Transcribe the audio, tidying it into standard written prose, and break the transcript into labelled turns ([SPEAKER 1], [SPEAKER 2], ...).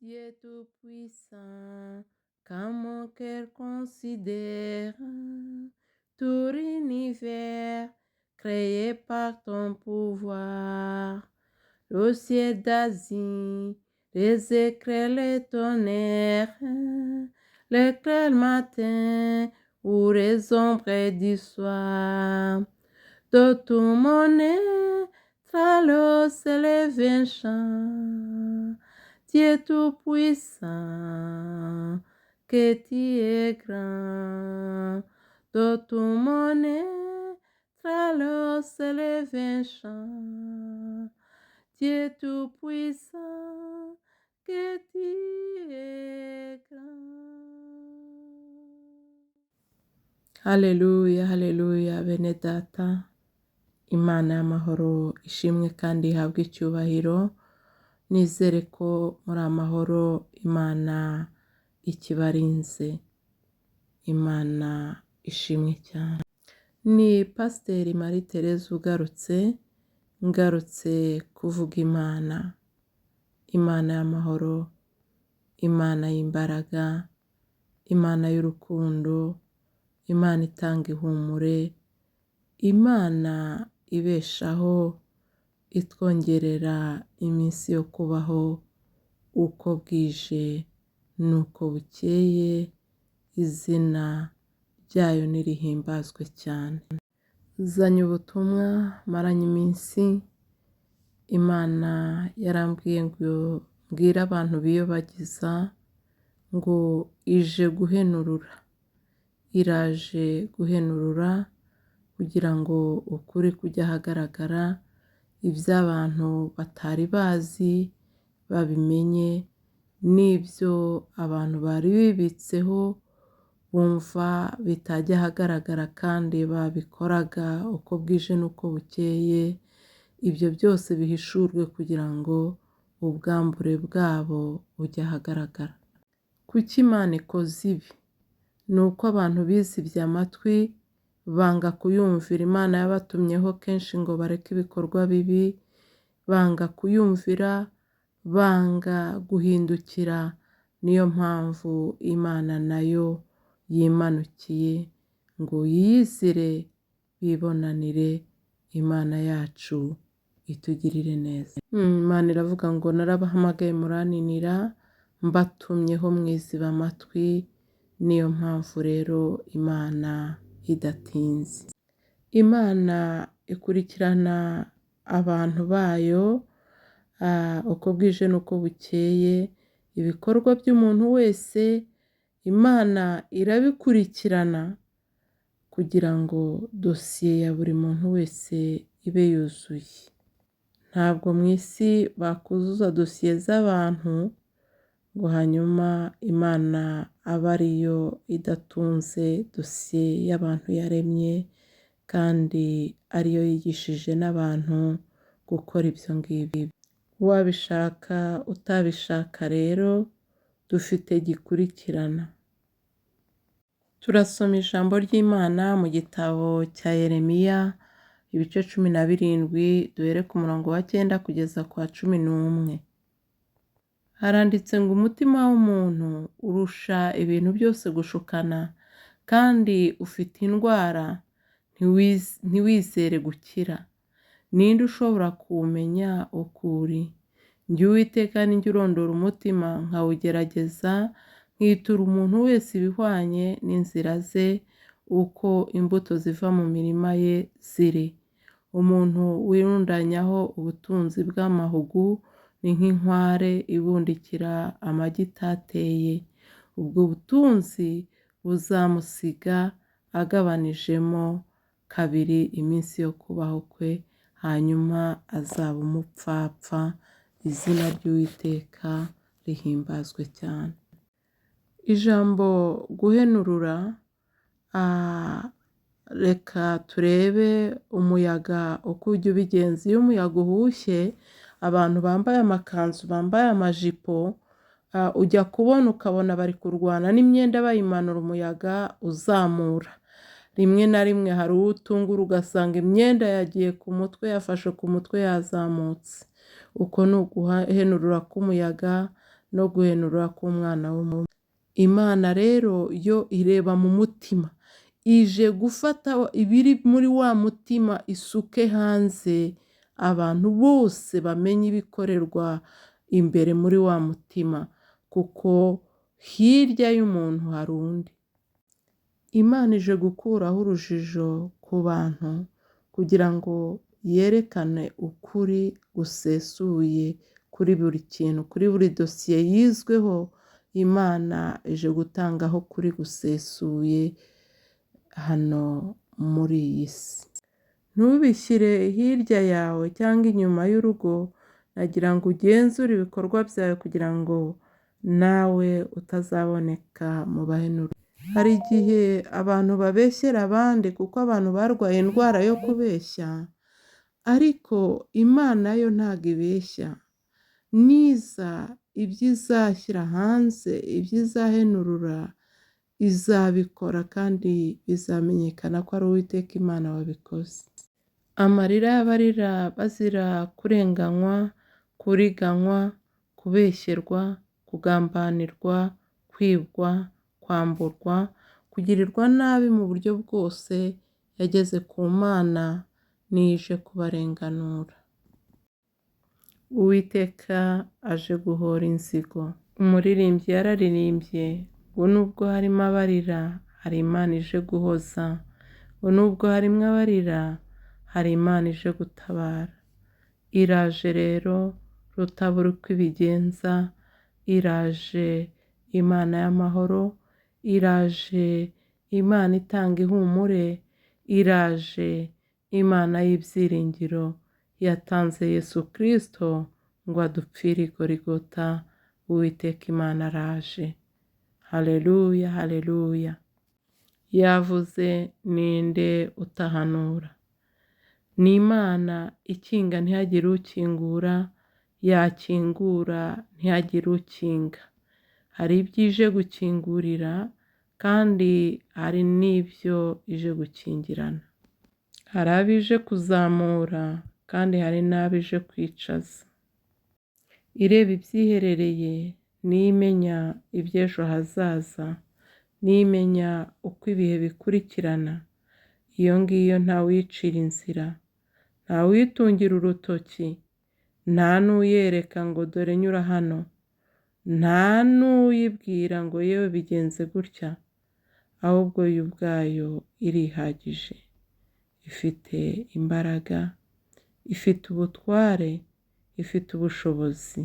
[SPEAKER 1] Dieu Tout-Puissant, quand mon cœur considère tout l'univers créé par ton pouvoir, le ciel d'Asie, les éclairs, les tonnerres, le clair matin ou les ombres du soir. De tout mon être, alors s'élève un chant. Dieu Tout-Puissant, que tu es grand. De tout mon être, alors s'élève un chant. Dieu Tout-Puissant, que tu es grand. Haleluya, haleluya, bene data. Imana y'amahoro ishimwe kandi ihabwe icyubahiro. Nizere ko muri amahoro Imana ikibarinze. Imana ishimwe cyane. Ni Pasiteri Marie Therese ugarutse, ngarutse kuvuga Imana. Imana y'amahoro, Imana y'imbaraga, Imana y'urukundo, Imana itanga ihumure, Imana ibeshaho, itwongerera iminsi yo kubaho uko bwije n'uko bukeye, izina ryayo nirihimbazwe cyane. Zanye ubutumwa maranye iminsi, Imana yarambwiye ngo mbwire abantu biyobagiza ngo ije guhenurura, iraje guhenurura kugira ngo ukuri kujye ahagaragara, ibyo abantu batari bazi babimenye n'ibyo abantu bari bibitseho bumva bitajya ahagaragara kandi babikoraga uko bwije n'uko bukeye, ibyo byose bihishurwe kugira ngo ubwambure bwabo bujye ahagaragara. Kuki Imana ikoze ibi? Ni uko abantu bizibye amatwi, banga kuyumvira. Imana yabatumyeho kenshi ngo bareke ibikorwa bibi, banga kuyumvira, banga guhindukira, niyo mpamvu Imana nayo yimanukiye ngo yiyizire bibonanire, Imana yacu itugirire neza. Imana iravuga ngo narabahamagaye muraninira, mbatumyeho mwiziba amatwi, niyo mpamvu rero Imana idatinze. Imana ikurikirana abantu bayo uko bwije n'uko bukeye, ibikorwa by'umuntu wese Imana irabikurikirana kugira ngo dosiye ya buri muntu wese ibe yuzuye. Ntabwo mu isi bakuzuza dosiye z'abantu ngo hanyuma Imana abe ariyo idatunze dosiye y'abantu yaremye kandi ariyo yigishije n'abantu gukora ibyo ngibyo. Wabishaka utabishaka rero dufite gikurikirana. Turasoma ijambo ry'Imana mu gitabo cya Yeremiya, ibice 17, duhere ku murongo wa 9 kugeza ku wa 11. Haranditse ngo umutima w'umuntu urusha ibintu byose gushukana, kandi ufite indwara ntiwizere gukira. Ninde ushobora kuwumenya uko uri? Njye Uwiteka ni njye urondora umutima nkawugerageza, nkitura umuntu wese ibihwanye n'inzira ze, uko imbuto ziva mu mirima ye ziri. Umuntu wirundanyaho ubutunzi bw'amahugu ni nk'inkware ibundikira amagi itateye. Ubwo butunzi buzamusiga agabanijemo kabiri iminsi yo kubaho kwe, hanyuma azaba umupfapfa. Izina ry'Uwiteka rihimbazwe cyane. Ijambo guhenurura, reka turebe umuyaga uko ujya ubigenza. Iyo umuyaga uhushye, abantu bambaye amakanzu, bambaye amajipo, ujya kubona ukabona bari kurwana n'imyenda bayimanura umuyaga uzamura. Rimwe na rimwe hari uwo utungura ugasanga imyenda yagiye ku mutwe, yafashe ku mutwe yazamutse. Uko ni uguhenurura k'umuyaga, no guhenura k'umwana w'umuntu. Imana rero yo ireba mu mutima, ije gufata ibiri muri wa mutima isuke hanze, abantu bose bamenye ibikorerwa imbere muri wa mutima, kuko hirya y'umuntu hari undi. Imana ije gukuraho urujijo ku bantu kugira ngo yerekane ukuri gusesuye kuri buri kintu, kuri buri dosiye yizweho. Imana ije gutangaho ukuri gusesuye hano muri iyi si. Ntubishyire hirya yawe cyangwa inyuma y'urugo, nagira ngo ugenzure ibikorwa byawe kugira ngo nawe utazaboneka mu bahenura. Hari igihe abantu babeshyera abandi kuko abantu barwaye indwara yo kubeshya, ariko Imana yo ntabwo ibeshya. Niza ibyo izashyira hanze, ibyo izahenurura, izabikora kandi bizamenyekana ko ari Uwiteka Imana wabikoze. Amarira y'abarira bazira kurenganywa, kuriganywa, kubeshyerwa, kugambanirwa, kwibwa, kwamburwa, kugirirwa nabi mu buryo bwose, yageze ku Mana nije kubarenganura. Uwiteka aje guhora inzigo. Umuririmbyi yararirimbye ngo nubwo harimo abarira, hari Imana ije guhoza, ngo nubwo harimo abarira, hari Imana ije gutabara. Iraje rero rutabura uko ibigenza, iraje Imana y'amahoro, iraje Imana itanga ihumure, iraje Imana y'ibyiringiro, yatanze Yesu Kristo ngo adupfire i Gorigota. Uwiteka Imana araje. Haleluya, haleluya. Yavuze ninde utahanura? Ni Imana ikinga ntihagire ukingura, yakingura ntihagire ukinga. Hari ibyo ije gukingurira kandi hari n'ibyo ije gukingirana. Hari abo ije kuzamura kandi hari n'abo ije kwicaza. Ireba ibyiherereye niyo imenya iby'ejo hazaza, niyo imenya uko ibihe bikurikirana. Iyo ngiyo ntawuyicira inzira, ntawuyitungira urutoki, nta n'uyereka ngo dore nyura hano, nta n'uyibwira ngo yewe bigenze gutya, ahubwo yo ubwayo irihagije. Ifite imbaraga, ifite ubutware, ifite ubushobozi.